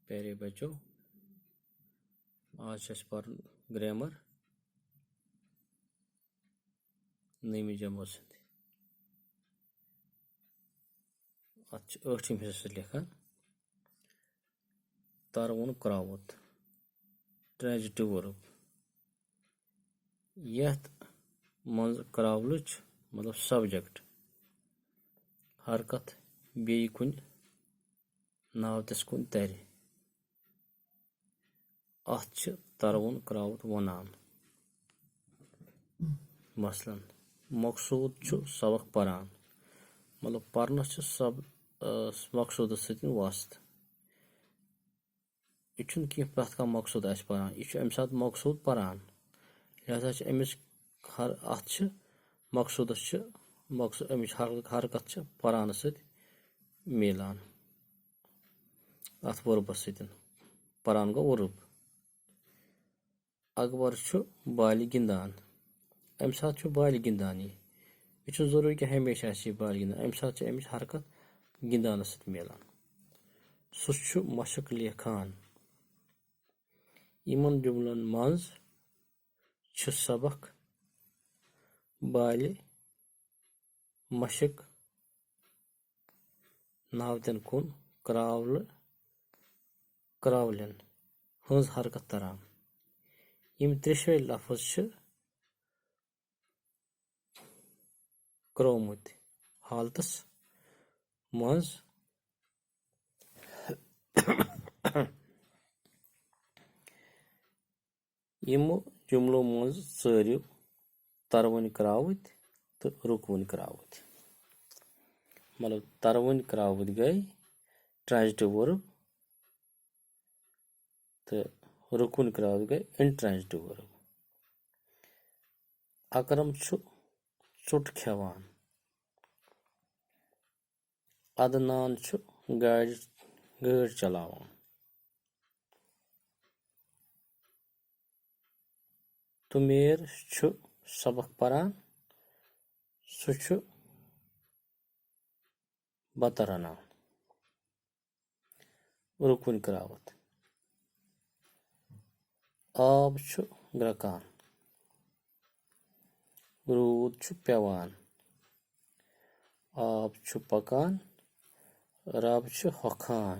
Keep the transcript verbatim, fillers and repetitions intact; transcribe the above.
پیارے بچو، آز چھُ اَسہِ پَرُن گرٛیمر نٔیمہِ جمٲژ ہُنٛد۔ اَتھ چھِ ٲٹھِم حصہٕ لیکھان تَروُن کرٛاوُت، ٹرٛانزِٹِو ؤرٕب، یَتھ منٛز کرٛاولٕچ، مطلب سبجیکٹ، حرکت بیٚیہِ کُنہِ ناوتِس کُن تَرِ۔ اَتھ چھِ تَروُن کرٛاوُت وَنان۔ مثلاً، مقصوٗد چھُ سبق پَران۔ مطلب، پَرنَس چھِ سب-، ٲس مقصوٗدَس سۭتۍ واسطہٕ۔ یہِ چھُنہٕ کینٛہہ پرٛٮ۪تھ کانٛہہ مقصوٗد آسہِ پَران۔ یہِ چھُ اَمہِ ساتہٕ مقصوٗد پَران۔ لہذا چھِ أمِس ہر، اَتھ چھِ مقصوٗدَس چھِ مقصوٗد، اَمِچ حر-، حرکت چھِ پَرانَس سۭتۍ میلان، اَتھ ؤربَس سۭتۍ۔ پَران گوٚو ؤرٕب۔ اکبر چھُ بالہِ گِنٛدان۔ اَمہِ ساتہٕ چھُ بالہِ گِنٛدان یہِ۔ یہِ چھُنہٕ ضروٗری کہِ ہمیشہِ آسہِ یہِ بالہِ گِنٛدان۔ اَمہِ ساتہٕ چھِ اَمِچ حرکت گِنٛدانَس سۭتۍ میلان۔ سُہ چھُ مشق لیکھان۔ یِمَن جُملن منٛز چھُ سبق بالہِ مشق ناوتن کُن کرٛاولہٕ، کرٛاولٮ۪ن ہٕنٛز حرکت تران۔ یِم ترٛیشوَے لفظ چھِ کرٛٲومٕتۍ حالتس منٛز۔ یِمو جُملو منٛز ژٲرِو تَروٕنۍ کرٛاوٕتۍ تہٕ رُکوٕنۍ کرٛاوٕتۍ۔ مطلب، تَروٕنۍ کرٛاوٕتۍ گٔے ٹرٛانزِٹِو ؤرٕب تہٕ رُکوٕنۍ کرٛاوٕتۍ گٔے اِنٹرٛانزِٹِو ؤرٕب۔ اکرم چھُ ژوٚٹ کھٮ۪وان۔ عدنان چھُ گاڑِ، گٲڑۍ چلاوان۔ تُمیر چھُ سبق پران۔ سُہ چھُ بتہٕ رنان۔ رُکوٕنۍ کرٛاوُت۔ آب چھُ گرٛکان۔ روٗد چھُ پٮ۪وان۔ آب چھُ پکان۔ رب چھُ ہۄکھان۔